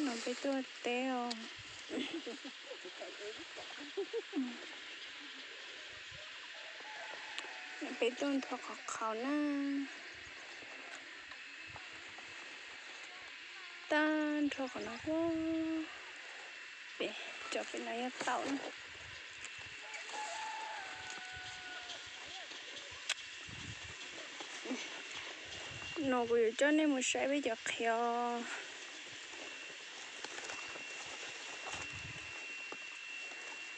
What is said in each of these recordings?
No peb tuaj teb os. Peb tuaj nrho qhov qhaus na. Tag nrho qhov no, pem, cov pem no yog taum na. No kuv yuav coj nej mus saib peb cov qhiav.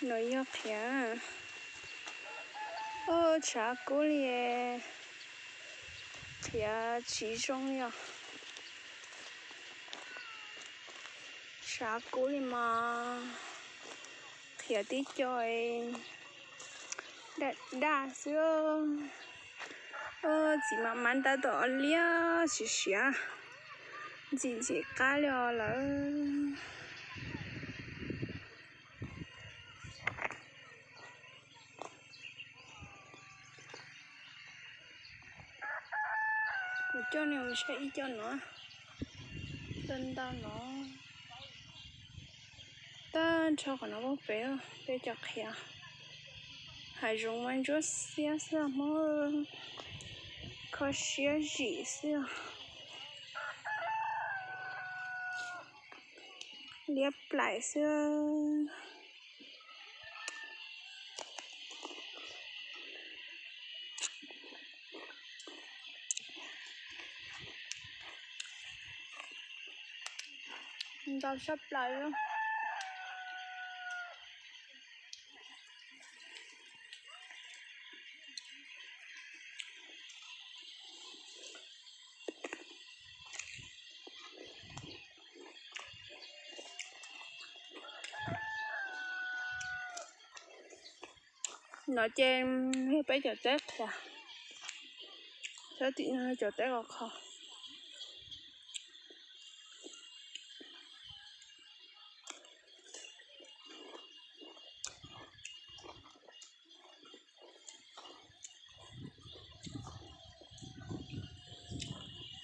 No yog qhiav. Oj, tshav kub li. Qhiav tsis zoo li os. Tshav kub li mas. Qhiav tib co daj daj xwb. Txiv mam mab tab tom liab siav siav, ntxim ntxim qab li os lawm. Kuv coj nej mus saib ib co no, ntau ntau no. Tag nrho qhov no pem, peb cov qhiav. Hav zoov mas ntsuab xiab xwb, Hmoob, kho siab zim xwb. Liab plaim xwb. Ntau sab plaws li. No ces yog peb cov teb qhiav, sab tim no cov teb qos qhos.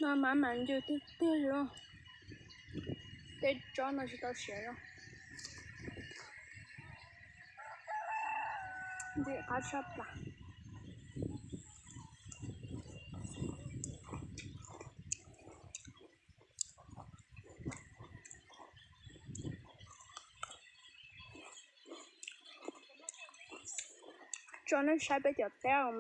No mas mas ncw tiag tiag li. Tej tsob no tsis tau siav li. Ntxim qab tshaj plaws. Tso nej saib peb cov teb.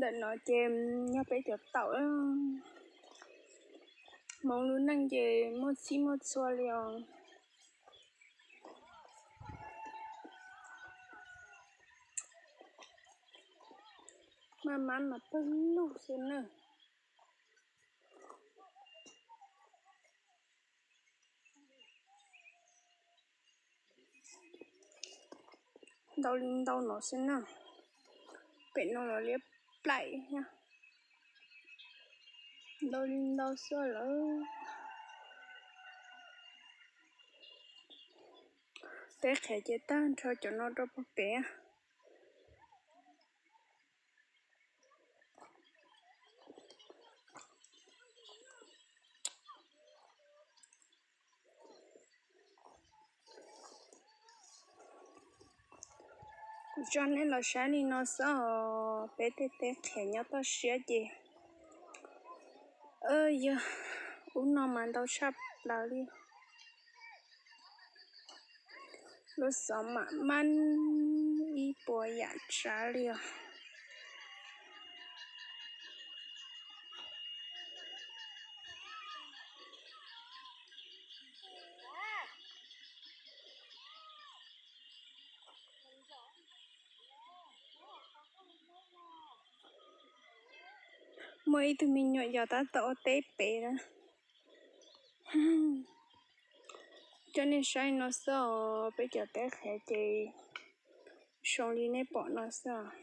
Ntawm no ces yog peb cov taum. Hmoob lub neej ces muaj txhij muaj txhua li os. Maj mam mas pawg lug xwb na. Ntau li ntau no xwb na. Pem no los liab plaim thiab. Ntau li ntau xwb lawm. Teb qhiav ces tag nrho cov no rau puag pem. Kuv tso nej los saib li no xwb os, peb tej teb qhiav nyob toj siab ces, yog ub no mas ntau tshaj plaws li. Lub xov mam mab ib puas yam tsav li os. Muaj ib tug me nyuam yaus tab tom ua teb pem na. Coj nej saib no xwb os, peb cov teb qhiav ces zoo li nej pom no xwb os.